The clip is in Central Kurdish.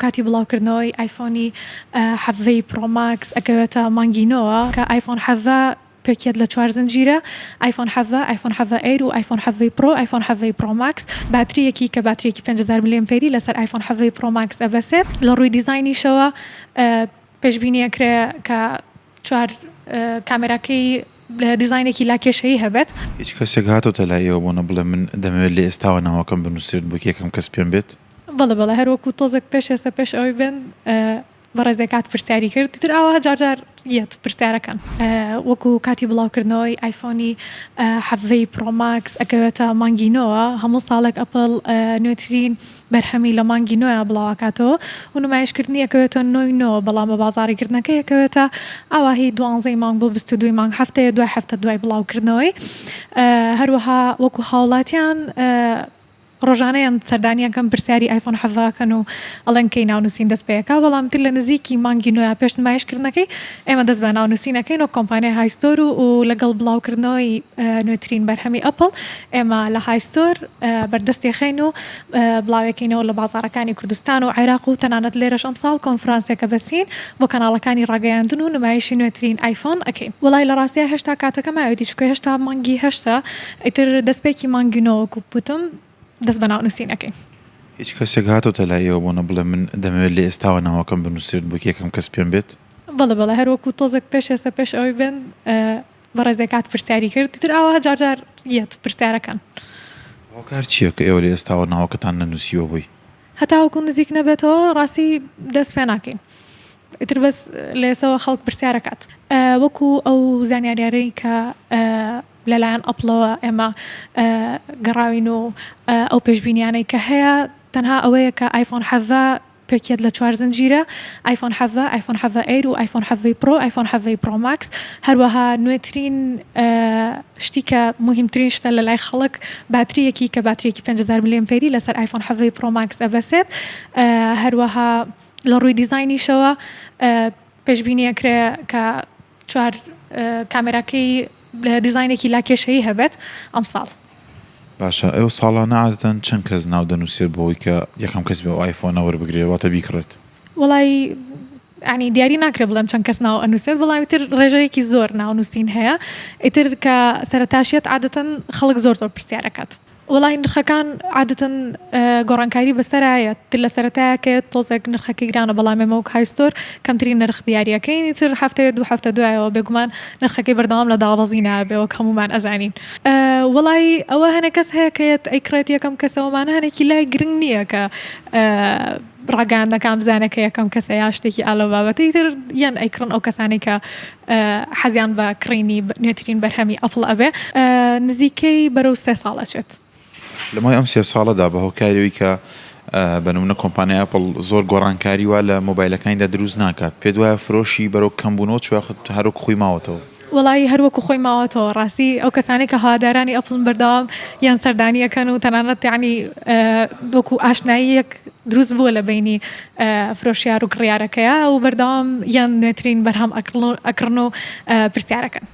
کاتی بڵاوکردنەوەی ئایفۆنی حەڤدەی پرۆ ماکس ئەکەوێتە مانگی نۆوە کە ئایفۆن 17 پێکیەت لە چوار زنجیرە، ئایفۆن 17، ئایفۆن 17 ئەیر و ئایفۆن 17 پرۆ، ئایفۆن 17 پرۆ ماکس، باترییەکی کە باترییەکی 5000 ملیئەمپێری لەسەر ئایفۆن 17 پرۆ ماکس ئەبەسێت. لە ڕووی دیزاینیشەوە پێشبینی ئەکرێ کە چوار کامێراکەی دیزاینێکی لاکێشەیی هەبێت. هیچ کەسێک هاتۆتە لای ئێوە بۆنە بڵێ من دەمەوێت لە ئێستاوە ناوەکەم بنوسرێت بۆ یەکەم کەس پێم بێت؟ بەڵێ بەڵێ هەر وەکو تۆزێک پێش ئێستا پێش ئەوەی بێن بەڕێزێک هات پرسیاری کرد ئیتر ئاوا جار جار یەت پرسیارەکان. وەکو کاتی بڵاوکردنەوەی ئایفۆنی حەڤدەی پرۆ ماکس ئەکەوێتە مانگی نۆوە هەموو ساڵێک ئەپڵ نوێترین بەرهەمی لە مانگی نۆیا بڵاوئەکاتەوە و نمایشکردنی ئەکەوێتە نۆی نۆ بەڵام بە بازاڕیکردنەکەی ئەکەوێتە ئاواهی دوانزەی مانگ بۆ 22 مانگ هەفتەیە دوای هەفتە دوای بڵاوکردنەوەی هەروەها وەکو هاوڵاتیان ڕۆژانە یان سەردانی ئەکەم پرسیاری ئایفۆن 17 ئەکەن و ئەڵێن کەی ناونوسین دەست پێ ئەکا بەڵام تر لە نزیکی مانگی نۆیا پێش نمایش کردنەکەی ئێمە دەست بە ناونوسین ئەکەین وەک کۆمپانیای هایستۆر و و لەگەڵ بڵاوکردنەوەی نوێترین بەرهەمی ئەپڵ ئێمە لە هایستۆر بەردەستی ئەخەین و بڵاوێکەینەوە لە بازاڕەکانی کوردستان و عێراق و تەنانەت لێرەش ئەمساڵ کۆنفرانسێکە بەسین بۆ کەناڵەکانی ڕاگەیاندن و نمایشی نوێترین ئایفۆن ئەکەین. وەڵای لە ڕاستیا هێشتا کاتەکە ماوێتی چونکە هێشتا مانگی هەشتە ئیتر دەستپێکی مانگی نۆ وەکو وتم دەست بە ناونوسین ئەکەین. هیچ کەسێک هاتۆتە لای ئێوە بۆنە بڵێ من دەمەوێت لە ئێستاوە ناوەکەم بنوسرێت بۆ یەکەم کەس پێم بێت؟ بەڵێ بەڵێ هەر وەکو تۆزێک پێش ئێستا پێش ئەوەی بێن بەڕێزێک هات پرسیاری کرد ئیتر ئاوا جار جار یەت پرسیارەکان. هۆکار چیە کە ئێوە لە ئێستاوە ناوەکەتان نەنوسیوە بۆی؟ هەتاوەکو نزیک نەبێتەوە ڕاستی دەست پێ ناکەین ئیتر بەس لە ئێستاوە خەڵک پرسیار ئەکات وەکو ئەو زانیاریانەی کە لەلایەن ئەپڵەوە ئێمە گەڕاوین و ئەو پێشبینیانەی کە هەیە تەنها ئەوەیە کە ئایفۆن 17 پێکیەت لە چوار زنجیرە، ئایفۆن 17، ئایفۆن 17 ئەیر و ئایفۆن 17 پرۆ، ئایفۆن 17 پرۆ ماکس، هەروەها نوێترین شتی کە موهیمترین شتە لە لای خەڵک باترییەکی کە باترییەکی 5000 ملیئەمپێری لەسەر ئایفۆن 17 پرۆ ماکس ئەبەسێت، هەروەها لە ڕووی دیزاینیشەوە پێشبینی ئەکرێ کە چوار کامێراکەی دیزاینێکی لاکێشەیی هەبێت ئەمساڵ. باشە ئێوە ساڵانە عادەتەن چەند کەس ناو دەنووسێت بۆ ئەوەی کە یەکەم کەس بێ ئەو ئایفۆنە وەربگرێت واتە بیکڕێت؟ وەڵای یانی دیاری ناکرێت بڵێم چەند کەس ناو ئەنووسێت بەڵام ئیتر ڕێژەیەکی زۆر ناونووسین هەیە ئیتر کە سەرەتاشیەت عادەتەن خەڵک زۆر زۆر پرسیار ئەکات. وەڵای نرخەکان عادەتەن گۆڕانکاری بەسەرایە تر لە سەرەتایە کە تۆزێک نرخەکەی گرانە بەڵام ئێمە وەک هایستۆر کەمترین نرخ دیاری ئەکەین ئیتر هەفتەیە دوو هەفتە دوایەوە بێگومان نرخەکەی بەردەوام لە دابەزینا ئەبێ وەک هەموومان ئەزانین وەڵای ئەوە هەنێ کەس هەیە کە یەت ئەیکڕێت یەکەم کەسە وەمانە هەنێکی لای گرنگ نییە کە ڕاگەیاندنەکان بزانێ کە یەکەم کەسە یا شتێکی ئا لەو بابەتە ئیتر یان ئەیکڕن ئەو کەسانەی کە حەزیان بە کڕینی نوێترین بەرهەمی ئەپڵ ئەبێ نزیکەی بەرەو سێ ساڵ ئەچێت. لە ماوەی ئەم سێ ساڵەدا بە هۆکاری ئەوەی کە بە نمونە کۆمپانیای ئەپڵ زۆر گۆڕانکاری وا لە مۆبایلەکانیدا دروست ناکات پێت وایە فرۆشی بەرەو کەمبوونەوە چووە یاخود هەر وەک خۆی ماوەتەوە؟ وەڵایی هەر وەکو خۆی ماوەتەوە ڕاستی ئەو کەسانەی کە هەوادارانی ئەپڵن بەردەوام یان سەردانی ئەکەن و تەنانەت یانی وەکو ئاشناییەک دروست بووە لە بەینی فرۆشیار و کڕیارەکەیا و بەردەوام یان نوێترین بەرهەم ئەکڕن و پرسیارەکەن.